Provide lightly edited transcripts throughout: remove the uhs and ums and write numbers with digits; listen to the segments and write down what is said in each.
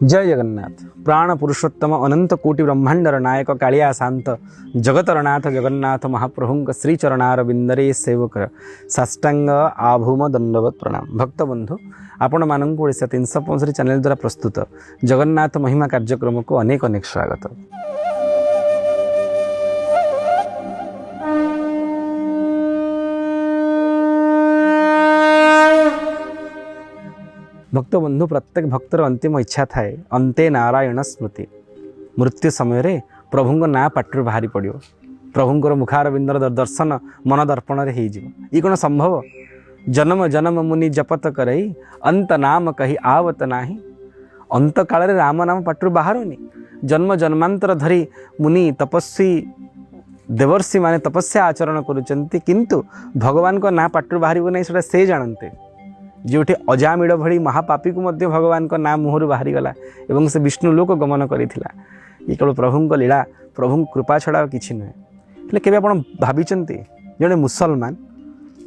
ଜୟ ଜଗନ୍ନାଥ। ପ୍ରାଣ ପୁରୁଷୋତ୍ତମ ଅନନ୍ତ କୋଟି ବ୍ରହ୍ମାଣ୍ଡର ନାୟକ କାଳିଆ ଶାନ୍ତ ଜଗତର ନାଥ ଜଗନ୍ନାଥ ମହାପ୍ରଭୁଙ୍କ ଶ୍ରୀଚରଣାର ବିନ୍ଦରେ ସେବକର ସାଷ୍ଟାଙ୍ଗ ଆଭୂମ ଦଣ୍ଡବତ ପ୍ରଣାମ। ଭକ୍ତବନ୍ଧୁ, ଆପଣମାନଙ୍କୁ ଓଡ଼ିଶା 365 ଚ୍ୟାନେଲ ଦ୍ୱାରା ପ୍ରସ୍ତୁତ ଜଗନ୍ନାଥ ମହିମା କାର୍ଯ୍ୟକ୍ରମକୁ ଅନେକ ଅନେକ ସ୍ୱାଗତ। ଭକ୍ତବନ୍ଧୁ, ପ୍ରତ୍ୟେକ ଭକ୍ତର ଅନ୍ତିମ ଇଚ୍ଛା ଥାଏ ଅନ୍ତେ ନାରାୟଣ ସ୍ମୃତି। ମୃତ୍ୟୁ ସମୟରେ ପ୍ରଭୁଙ୍କ ନାଁ ପାଟିରୁ ବାହାରି ପଡ଼ିବ, ପ୍ରଭୁଙ୍କର ମୁଖାରବିନ୍ଦର ଦର୍ଶନ ମନ ଦର୍ପଣରେ ହେଇଯିବ। ଇଏ କ'ଣ ସମ୍ଭବ? ଜନ୍ମ ଜନ୍ମ ମୁନି ଜପତ କରଇ ଅନ୍ତ ନାମ କହି ଆବତ ନାହିଁ। ଅନ୍ତ କାଳରେ ରାମ ନାମ ପାଟିରୁ ବାହାରୁନି। ଜନ୍ମ ଜନ୍ମାନ୍ତର ଧରି ମୁନି ତପସ୍ୱୀ ଦେବର୍ଷି ମାନେ ତପସ୍ୟା ଆଚରଣ କରୁଛନ୍ତି, କିନ୍ତୁ ଭଗବାନଙ୍କ ନାଁ ପାଟିରୁ ବାହାରିବ ନାହିଁ, ସେଇଟା ସେ ଜାଣନ୍ତି। ଯେଉଁଠି ଅଜାମିଳ ଭଳି ମହାପାପୀକୁ ମଧ୍ୟ ଭଗବାନଙ୍କ ନାଁ ମୁହଁରୁ ବାହାରିଗଲା ଏବଂ ସେ ବିଷ୍ଣୁ ଲୋକ ଗମନ କରିଥିଲା। ଇଏ କେବଳ ପ୍ରଭୁଙ୍କ ଲୀଳା, ପ୍ରଭୁଙ୍କ କୃପା ଛଡ଼ା ଆଉ କିଛି ନୁହେଁ। ହେଲେ କେବେ ଆପଣ ଭାବିଛନ୍ତି ଜଣେ ମୁସଲମାନ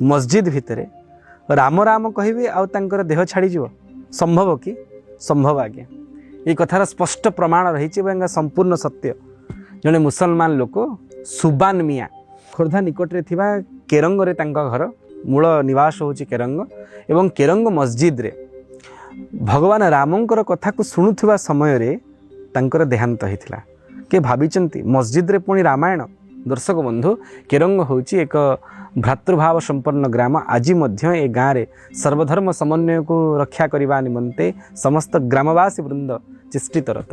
ମସଜିଦ ଭିତରେ ରାମ ରାମ କହିବେ ଆଉ ତାଙ୍କର ଦେହ ଛାଡ଼ିଯିବ? ସମ୍ଭବ କି? ସମ୍ଭବ ଆଜ୍ଞା। ଏ କଥାର ସ୍ପଷ୍ଟ ପ୍ରମାଣ ରହିଛି ଏବଂ ଏହା ସମ୍ପୂର୍ଣ୍ଣ ସତ୍ୟ। ଜଣେ ମୁସଲମାନ ଲୋକ ସୁବାନ ମିଆଁ, ଖୋର୍ଦ୍ଧା ନିକଟରେ ଥିବା କେରଙ୍ଗରେ ତାଙ୍କ ଘର, ମୂଳ ନିବାସ ହେଉଛି କେରଙ୍ଗ, ଏବଂ କେରଙ୍ଗ ମସଜିଦରେ ଭଗବାନ ରାମଙ୍କର କଥାକୁ ଶୁଣୁଥିବା ସମୟରେ ତାଙ୍କର ଦେହାନ୍ତ ହୋଇଥିଲା। କିଏ ଭାବିଛନ୍ତି ମସଜିଦରେ ପୁଣି ରାମାୟଣ? ଦର୍ଶକ ବନ୍ଧୁ, କେରଙ୍ଗ ହେଉଛି ଏକ ଭ୍ରାତୃଭାବ ସମ୍ପନ୍ନ ଗ୍ରାମ। ଆଜି ମଧ୍ୟ ଏ ଗାଁରେ ସର୍ବଧର୍ମ ସମନ୍ୱୟକୁ ରକ୍ଷା କରିବା ନିମନ୍ତେ ସମସ୍ତ ଗ୍ରାମବାସୀ ବୃନ୍ଦ ଚେଷ୍ଟିତରତ।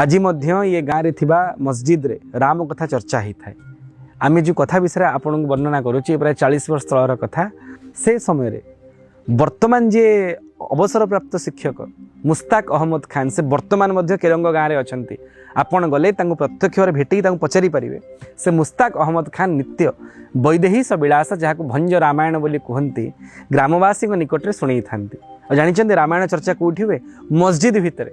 ଆଜି ମଧ୍ୟ ଏ ଗାଁରେ ଥିବା ମସଜିଦରେ ରାମ କଥା ଚର୍ଚ୍ଚା ହୋଇଥାଏ। ଆମେ ଯେଉଁ କଥା ବିଷୟରେ ଆପଣଙ୍କୁ ବର୍ଣ୍ଣନା କରୁଛି, ପ୍ରାୟ 40 ବର୍ଷ ତଳର କଥା। ସେ ସମୟରେ ବର୍ତ୍ତମାନ ଯିଏ ଅବସରପ୍ରାପ୍ତ ଶିକ୍ଷକ ମୁସ୍ତାକ ଅହମ୍ମଦ ଖାନ, ସେ ବର୍ତ୍ତମାନ ମଧ୍ୟ କେରଙ୍ଗ ଗାଁରେ ଅଛନ୍ତି। ଆପଣ ଗଲେ ତାଙ୍କୁ ପ୍ରତ୍ୟକ୍ଷ ଭାବରେ ଭେଟିକି ତାଙ୍କୁ ପଚାରି ପାରିବେ। ସେ ମୁସ୍ତାକ ଅହମ୍ମଦ ଖାନ ନିତ୍ୟ ବୈଦେହୀଶ ବିଳାସ, ଯାହାକୁ ଭଞ୍ଜ ରାମାୟଣ ବୋଲି କୁହନ୍ତି, ଗ୍ରାମବାସୀଙ୍କ ନିକଟରେ ଶୁଣେଇଥାନ୍ତି। ଆଉ ଜାଣିଛନ୍ତି ରାମାୟଣ ଚର୍ଚ୍ଚା କେଉଁଠି ହୁଏ? ମସଜିଦ ଭିତରେ।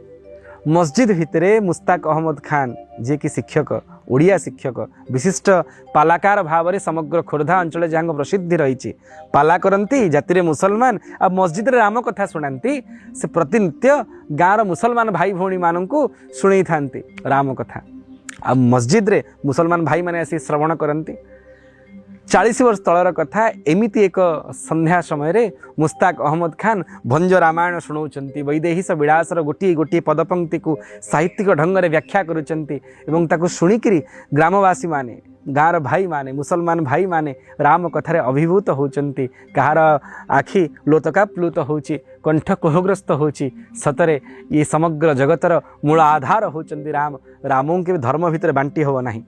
ମସଜିଦ ଭିତରେ ମୁସ୍ତାକ ଅହମ୍ମଦ ଖାନ, ଯିଏକି ଶିକ୍ଷକ, ଓଡ଼ିଆ ଶିକ୍ଷକ, ବିଶିଷ୍ଟ ପାଲାକାର ଭାବରେ ସମଗ୍ର ଖୋର୍ଦ୍ଧା ଅଞ୍ଚଳରେ ଯାହାଙ୍କ ପ୍ରସିଦ୍ଧି ରହିଛି, ପାଲା କରନ୍ତି, ଜାତିରେ ମୁସଲମାନ, ଆଉ ମସଜିଦରେ ରାମ କଥା ଶୁଣାନ୍ତି। ସେ ପ୍ରତିନିତ୍ୟ ଗାଁର ମୁସଲମାନ ଭାଇ ଭଉଣୀମାନଙ୍କୁ ଶୁଣେଇଥାନ୍ତି ରାମ କଥା, ଆଉ ମସଜିଦରେ ମୁସଲମାନ ଭାଇମାନେ ଆସି ଶ୍ରବଣ କରନ୍ତି। 40 ବର୍ଷ ତଳର କଥା। ଏମିତି ଏକ ସନ୍ଧ୍ୟା ସମୟରେ ମୁସ୍ତାକ ଅହମ୍ମଦ ଖାନ ଭଞ୍ଜ ରାମାୟଣ ଶୁଣାଉଛନ୍ତି, ବୈଦେହୀଶ ବିଳାସର ଗୋଟିଏ ଗୋଟିଏ ପଦପଙ୍କ୍ତିକୁ ସାହିତ୍ୟିକ ଢଙ୍ଗରେ ବ୍ୟାଖ୍ୟା କରୁଛନ୍ତି ଏବଂ ତାକୁ ଶୁଣିକିରି ଗ୍ରାମବାସୀମାନେ, ଗାଁର ଭାଇମାନେ, ମୁସଲମାନ ଭାଇମାନେ ରାମ କଥାରେ ଅଭିଭୂତ ହେଉଛନ୍ତି। କାହାର ଆଖି ଲୋତକାପ୍ଲୁତ ହେଉଛି, କଣ୍ଠ କୋହଗ୍ରସ୍ତ ହେଉଛି। ସତରେ ଇଏ ସମଗ୍ର ଜଗତର ମୂଳ ଆଧାର ହେଉଛନ୍ତି ରାମ। ରାମଙ୍କୁ କେବେ ଧର୍ମ ଭିତରେ ବାଣ୍ଟି ହେବ ନାହିଁ।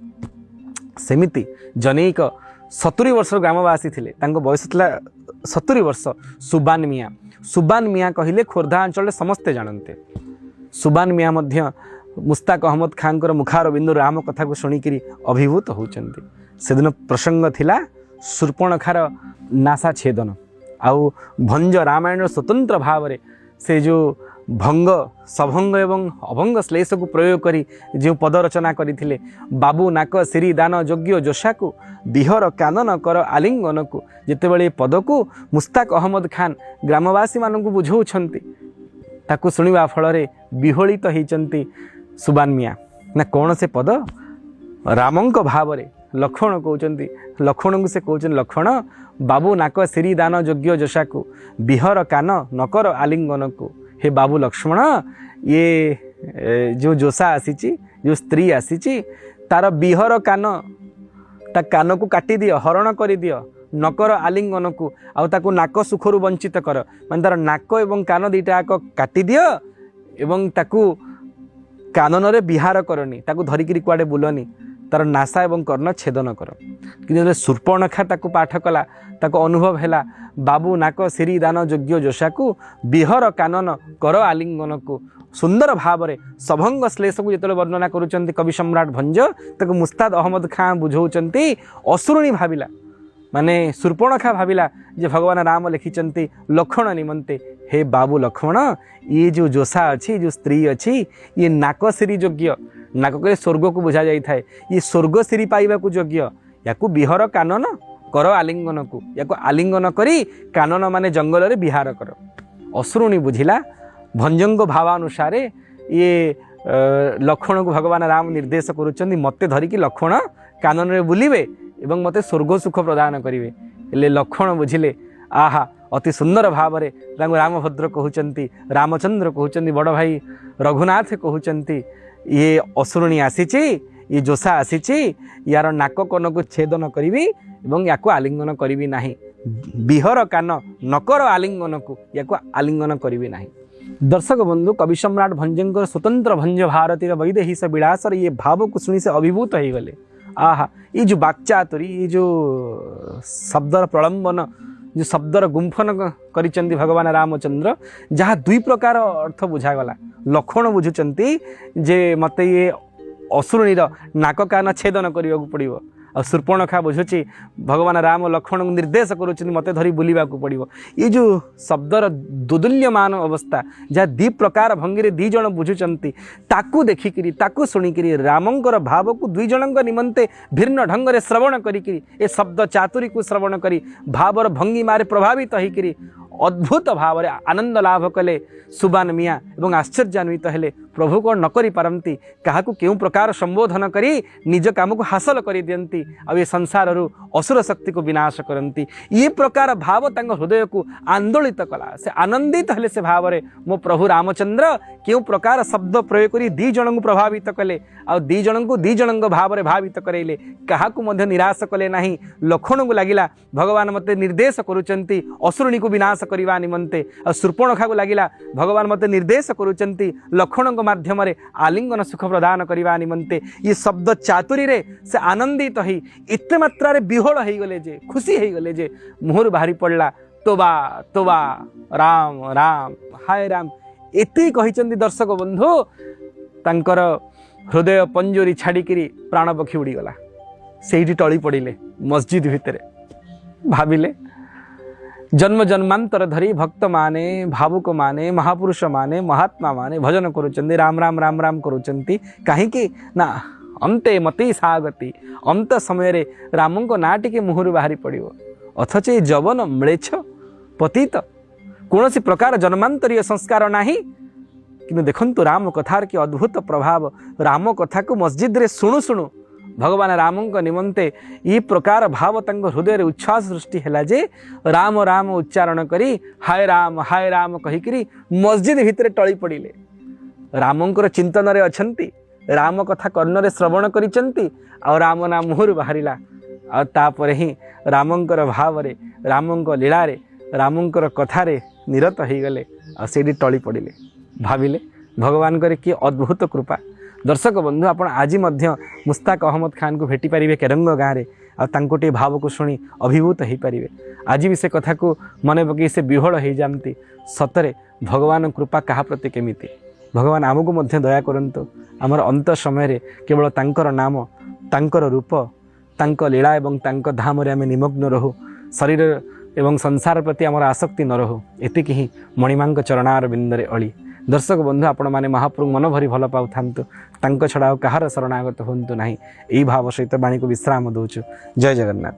ସେମିତି ଜନୈକ 70 ବର୍ଷର ଗ୍ରାମବାସୀ ଥିଲେ, ତାଙ୍କ ବୟସ ଥିଲା 70 ବର୍ଷ, ସୁବାନ ମିଆଁ। ସୁବାନ ମିଆଁ କହିଲେ ଖୋର୍ଦ୍ଧା ଅଞ୍ଚଳରେ ସମସ୍ତେ ଜାଣନ୍ତି। ସୁବାନ ମିଆଁ ମଧ୍ୟ ମୁସ୍ତାକ ଅହମ୍ମଦ ଖାନଙ୍କର ମୁଖାର ବିନ୍ଦୁ ରାମ କଥାକୁ ଶୁଣିକିରି ଅଭିଭୂତ ହେଉଛନ୍ତି। ସେଦିନ ପ୍ରସଙ୍ଗ ଥିଲା ଶୂର୍ପଣଖାର ନାସା ଛେଦନ, ଆଉ ଭଞ୍ଜ ରାମାୟଣର ସ୍ୱତନ୍ତ୍ର ଭାବରେ ସେ ଯେଉଁ ଭଙ୍ଗ, ସଭଙ୍ଗ ଏବଂ ଅଭଙ୍ଗ ଶ୍ଲେଷକୁ ପ୍ରୟୋଗ କରି ଯେଉଁ ପଦ ରଚନା କରିଥିଲେ, ବାବୁ ନାକ ଶିରି ଦାନ ଯୋଗ୍ୟ ଯୋଷାକୁ ବିହର କାନନ କର ଆଲିଙ୍ଗନକୁ। ଯେତେବେଳେ ଏ ପଦକୁ ମୁସ୍ତାକ ଅହମ୍ମଦ ଖାନ ଗ୍ରାମବାସୀମାନଙ୍କୁ ବୁଝାଉଛନ୍ତି, ତାକୁ ଶୁଣିବା ଫଳରେ ବିହଳିତ ହେଇଛନ୍ତି ସୁବାନ ମିଆଁ। ନା କ'ଣ ସେ ପଦ? ରାମଙ୍କ ଭାବରେ ଲକ୍ଷ୍ମଣ କହୁଛନ୍ତି, ଲକ୍ଷ୍ମଣଙ୍କୁ ସେ କହୁଛନ୍ତି, ଲକ୍ଷ୍ମଣ ବାବୁ ନାକ ଶିରି ଦାନ ଯୋଗ୍ୟ ଯୋଷାକୁ ବିହର କାନ ନକର ଆଲିଙ୍ଗନକୁ। ହେ ବାବୁ ଲକ୍ଷ୍ମଣ, ଇଏ ଯେଉଁ ଯୋଷା ଆସିଛି, ଯେଉଁ ସ୍ତ୍ରୀ ଆସିଛି, ତାର ବିହର କାନ, ତା କାନକୁ କାଟିଦିଅ, ହରଣ କରିଦିଅ, ନକର ଆଲିଙ୍ଗନକୁ, ଆଉ ତାକୁ ନାକ ସୁଖରୁ ବଞ୍ଚିତ କର। ମାନେ ତାର ନାକ ଏବଂ କାନ ଦୁଇଟା ଯାକ କାଟିଦିଅ ଏବଂ ତାକୁ କାନନରେ ବିହାର କରନି, ତାକୁ ଧରିକିରି କୁଆଡ଼େ ବୁଲନି, ତାର ନାସା ଏବଂ କର୍ଣ୍ଣ ଛେଦନ କର। କିନ୍ତୁ ଯେତେବେଳେ ଶୂର୍ପଣଖା ତାକୁ ପାଠ କଲା, ତାକୁ ଅନୁଭବ ହେଲା, ବାବୁ ନାକ ଶିରି ଦାନ ଯୋଗ୍ୟ ଯୋଷାକୁ ବିହର କାନନ କର ଆଲିଙ୍ଗନକୁ। ସୁନ୍ଦର ଭାବରେ ସଭଙ୍ଗ ଶ୍ଲେଷକୁ ଯେତେବେଳେ ବର୍ଣ୍ଣନା କରୁଛନ୍ତି କବି ସମ୍ରାଟ ଭଞ୍ଜ, ତାକୁ ମୁସ୍ତାଦ ଅହମ୍ମଦ ଖାଁ ବୁଝାଉଛନ୍ତି। ଅସୁରୁଣୀ ଭାବିଲା, ମାନେ ଶୂର୍ପଣଖା ଭାବିଲା ଯେ ଭଗବାନ ରାମ ଲେଖିଛନ୍ତି ଲକ୍ଷ୍ମଣ ନିମନ୍ତେ। ହେ ବାବୁ ଲକ୍ଷ୍ମଣ, ଇଏ ଯେଉଁ ଯୋଷା ଅଛି, ଯେଉଁ ସ୍ତ୍ରୀ ଅଛି, ଇଏ ନାକ ଶିରି ଯୋଗ୍ୟ। ନାକ କହିଲେ ସ୍ୱର୍ଗକୁ ବୁଝା ଯାଇଥାଏ। ଇଏ ସ୍ୱର୍ଗ ଶିରି ପାଇବାକୁ ଯୋଗ୍ୟ। ୟାକୁ ବିହର କାନନ କର ଆଲିଙ୍ଗନକୁ, ୟାକୁ ଆଲିଙ୍ଗନ କରି କାନନ ମାନେ ଜଙ୍ଗଲରେ ବିହାର କର। ଅସୁରୁଣୀ ବୁଝିଲା ଭଞ୍ଜଙ୍କ ଭାବାନୁସାରେ ଇଏ ଲକ୍ଷ୍ମଣକୁ ଭଗବାନ ରାମ ନିର୍ଦ୍ଦେଶ କରୁଛନ୍ତି, ମୋତେ ଧରିକି ଲକ୍ଷ୍ମଣ କାନନରେ ବୁଲିବେ ଏବଂ ମୋତେ ସ୍ୱର୍ଗ ସୁଖ ପ୍ରଦାନ କରିବେ। ହେଲେ ଲକ୍ଷ୍ମଣ ବୁଝିଲେ, ଆହା ଅତି ସୁନ୍ଦର ଭାବରେ ତାଙ୍କୁ ରାମଭଦ୍ର କହୁଛନ୍ତି, ରାମଚନ୍ଦ୍ର କହୁଛନ୍ତି, ବଡ଼ ଭାଇ ରଘୁନାଥ କହୁଛନ୍ତି, ଇଏ ଅସୁରୁଣୀ ଆସିଛି, ଇଏ ଯୋଷା ଆସିଛି, ୟାର ନାକ କନକୁ ଛେଦନ କରିବି ଏବଂ ୟାକୁ ଆଲିଙ୍ଗନ କରିବି ନାହିଁ। ବିହର କାନ ନକର ଆଲିଙ୍ଗନକୁ, ୟାକୁ ଆଲିଙ୍ଗନ କରିବି ନାହିଁ। ଦର୍ଶକ ବନ୍ଧୁ, କବି ସମ୍ରାଟ ଭଞ୍ଜଙ୍କର ସ୍ୱତନ୍ତ୍ର ଭଞ୍ଜ ଭାରତୀର ବୈଦେହୀଶ ବିଳାସର ଇଏ ଭାବକୁ ଶୁଣି ସେ ଅଭିଭୂତ ହେଇଗଲେ। ଆହା, ଏଇ ଯେଉଁ ବାକ୍ଚାତୁରୀ, ଏଇ ଯେଉଁ ଶବ୍ଦର ପ୍ରଳମ୍ବନ, ଯେଉଁ ଶବ୍ଦର ଗୁମ୍ଫନ କରିଛନ୍ତି ଭଗବାନ ରାମଚନ୍ଦ୍ର, ଯାହା ଦୁଇ ପ୍ରକାର ଅର୍ଥ ବୁଝାଗଲା। ଲକ୍ଷ୍ମଣ ବୁଝୁଛନ୍ତି ଯେ ମୋତେ ଇଏ ଅସୁରୁଣୀର ନାକ କାନ ଛେଦନ କରିବାକୁ ପଡ଼ିବ, ଆଉ ଶୂର୍ପଣଖା ବୁଝୁଛି ଭଗବାନ ରାମ ଲକ୍ଷ୍ମଣଙ୍କୁ ନିର୍ଦ୍ଦେଶ କରୁଛନ୍ତି ମୋତେ ଧରି ବୁଲିବାକୁ ପଡ଼ିବ। ଏଇ ଯେଉଁ ଶବ୍ଦର ଦୋଦୁଲ୍ୟମାନ ଅବସ୍ଥା, ଯାହା ଦୁଇ ପ୍ରକାର ଭଙ୍ଗୀରେ ଦୁଇ ଜଣ ବୁଝୁଛନ୍ତି, ତାକୁ ଦେଖିକିରି, ତାକୁ ଶୁଣିକିରି, ରାମଙ୍କର ଭାବକୁ ଦୁଇ ଜଣଙ୍କ ନିମନ୍ତେ ଭିନ୍ନ ଢଙ୍ଗରେ ଶ୍ରବଣ କରିକିରି, ଏ ଶବ୍ଦ ଚାତୁରୀକୁ ଶ୍ରବଣ କରି ଭାବର ଭଙ୍ଗିମାରେ ପ୍ରଭାବିତ ହେଇକିରି ଅଦ୍ଭୁତ ଭାବରେ ଆନନ୍ଦ ଲାଭ କଲେ ସୁବାନ ମିଆଁ ଏବଂ ଆଶ୍ଚର୍ଯ୍ୟାନ୍ୱିତ ହେଲେ। ପ୍ରଭୁ କ'ଣ ନ କରିପାରନ୍ତି? କାହାକୁ କେଉଁ ପ୍ରକାର ସମ୍ବୋଧନ କରି ନିଜ କାମକୁ ହାସଲ କରିଦିଅନ୍ତି ଆଉ ଏ ସଂସାରରୁ ଅସୁର ଶକ୍ତିକୁ ବିନାଶ କରନ୍ତି। ଏ ପ୍ରକାର ଭାବ ତାଙ୍କ ହୃଦୟକୁ ଆନ୍ଦୋଳିତ କଲା। ସେ ଆନନ୍ଦିତ ହେଲେ ସେ ଭାବରେ, ମୋ ପ୍ରଭୁ ରାମଚନ୍ଦ୍ର କେଉଁ ପ୍ରକାର ଶବ୍ଦ ପ୍ରୟୋଗ କରି ଦୁଇ ଜଣଙ୍କୁ ପ୍ରଭାବିତ କଲେ ଆଉ ଦୁଇ ଜଣଙ୍କୁ ଦୁଇ ଜଣଙ୍କ ଭାବରେ ଭାବିତ କରାଇଲେ, କାହାକୁ ମଧ୍ୟ ନିରାଶ କଲେ ନାହିଁ। ଲକ୍ଷ୍ମଣଙ୍କୁ ଲାଗିଲା ଭଗବାନ ମୋତେ ନିର୍ଦ୍ଦେଶ କରୁଛନ୍ତି ଅସୁରୁଣୀକୁ ବିନାଶ କରିବା ନିମନ୍ତେ, ଆଉ ଶୂର୍ପଣଖାକୁ ଲାଗିଲା ଭଗବାନ ମୋତେ ନିର୍ଦ୍ଦେଶ କରୁଛନ୍ତି ଲକ୍ଷ୍ମଣଙ୍କ ମାଧ୍ୟମରେ ଆଲିଙ୍ଗନ ସୁଖ ପ୍ରଦାନ କରିବା ନିମନ୍ତେ। ଏ ଶବ୍ଦ ଚାତୁରୀରେ ସେ ଆନନ୍ଦିତ ହେଇ ଏତେ ମାତ୍ରାରେ ବିହ୍ୱଳ ହେଇଗଲେ ଯେ, ଖୁସି ହେଇଗଲେ ଯେ ମୁହଁରୁ ବାହାରି ପଡ଼ିଲା ତୋବା ତୋବା, ରାମ ରାମ, ହାୟ ରାମ। ଏତିକି କହିଛନ୍ତି ଦର୍ଶକ ବନ୍ଧୁ, ତାଙ୍କର ହୃଦୟ ପଞ୍ଜୁରୀ ଛାଡ଼ିକିରି ପ୍ରାଣପକ୍ଷୀ ଉଡ଼ିଗଲା। ସେଇଠି ଟଳି ପଡ଼ିଲେ ମସଜିଦ ଭିତରେ। ଭାବିଲେ, ଜନ୍ମ ଜନ୍ମାନ୍ତର ଧରି ଭକ୍ତମାନେ, ଭାବୁକମାନେ, ମହାପୁରୁଷମାନେ, ମହାତ୍ମାମାନେ ଭଜନ କରୁଛନ୍ତି, ରାମ ରାମ ରାମ ରାମ କରୁଛନ୍ତି, କାହିଁକି ନା ଅନ୍ତେ ମତି ସାଗତି, ଅନ୍ତ ସମୟରେ ରାମଙ୍କ ନାଁ ଟିକେ ମୁହଁରୁ ବାହାରି ପଡ଼ିବ। ଅଥଚ ଏ ଯବନ ମ୍ଳେଚ୍ଛ ପତିତ, କୌଣସି ପ୍ରକାର ଜନ୍ମାନ୍ତରୀୟ ସଂସ୍କାର ନାହିଁ। କିନ୍ତୁ ଦେଖନ୍ତୁ ରାମ କଥାର କି ଅଦ୍ଭୁତ ପ୍ରଭାବ। ରାମ କଥାକୁ ମସଜିଦରେ ଶୁଣୁ ଶୁଣୁ ଭଗବାନ ରାମଙ୍କ ନିମନ୍ତେ ଏ ପ୍ରକାର ଭାବ ତାଙ୍କ ହୃଦୟରେ ଉଚ୍ଛ୍ୱାସ ସୃଷ୍ଟି ହେଲା ଯେ ରାମ ରାମ ଉଚ୍ଚାରଣ କରି ହାୟ ରାମ ହାୟ ରାମ କହିକିରି ମସଜିଦ ଭିତରେ ଟଳି ପଡ଼ିଲେ। ରାମଙ୍କର ଚିନ୍ତନରେ ଅଛନ୍ତି, ରାମ କଥା କର୍ଣ୍ଣରେ ଶ୍ରବଣ କରିଛନ୍ତି, ଆଉ ରାମ ନାମ ମୁହଁରୁ ବାହାରିଲା। ଆଉ ତାପରେ ହିଁ ରାମଙ୍କର ଭାବରେ, ରାମଙ୍କ ଲୀଳାରେ, ରାମଙ୍କର କଥାରେ ନିରତ ହେଇଗଲେ ଆଉ ସେଇଠି ଟଳି ପଡ଼ିଲେ। ଭାବିଲେ ଭଗବାନଙ୍କର କି ଅଦ୍ଭୁତ କୃପା। ଦର୍ଶକ ବନ୍ଧୁ, ଆପଣ ଆଜି ମଧ୍ୟ ମୁସ୍ତାକ ଅହମ୍ମଦ ଖାନକୁ ଭେଟିପାରିବେ କେରଙ୍ଗ ଗାଁରେ, ଆଉ ତାଙ୍କୁ ଟିକେ ଭାବକୁ ଶୁଣି ଅଭିଭୂତ ହେଇପାରିବେ। ଆଜି ବି ସେ କଥାକୁ ମନେ ପକାଇ ସେ ବିହ୍ୱଳ ହେଇଯାଆନ୍ତି। ସତରେ ଭଗବାନ କୃପା କାହା ପ୍ରତି କେମିତି। ଭଗବାନ ଆମକୁ ମଧ୍ୟ ଦୟା କରନ୍ତୁ, ଆମର ଅନ୍ତ ସମୟରେ କେବଳ ତାଙ୍କର ନାମ, ତାଙ୍କର ରୂପ, ତାଙ୍କ ଲୀଳା ଏବଂ ତାଙ୍କ ଧାମରେ ଆମେ ନିମଗ୍ନ ରହୁ। ଶରୀର ଏବଂ ସଂସାର ପ୍ରତି ଆମର ଆସକ୍ତି ନ ରହୁ। ଏତିକି ହିଁ ମଣିମାଙ୍କ ଚରଣାର ବିନ୍ଦରେ ଅଳି। ଦର୍ଶକ ବନ୍ଧୁ, ଆପଣମାନେ ମହାପ୍ରଭୁ ମନ ଭରି ଭଲ ପାଉଥାନ୍ତୁ, ତାଙ୍କ ଛଡ଼ା ଆଉ କାହାର ଶରଣାଗତ ହୁଅନ୍ତୁ ନାହିଁ। ଏହି ଭାବ ସହିତ ବାଣୀକୁ ବିଶ୍ରାମ ଦେଉଛୁ। ଜୟ ଜଗନ୍ନାଥ।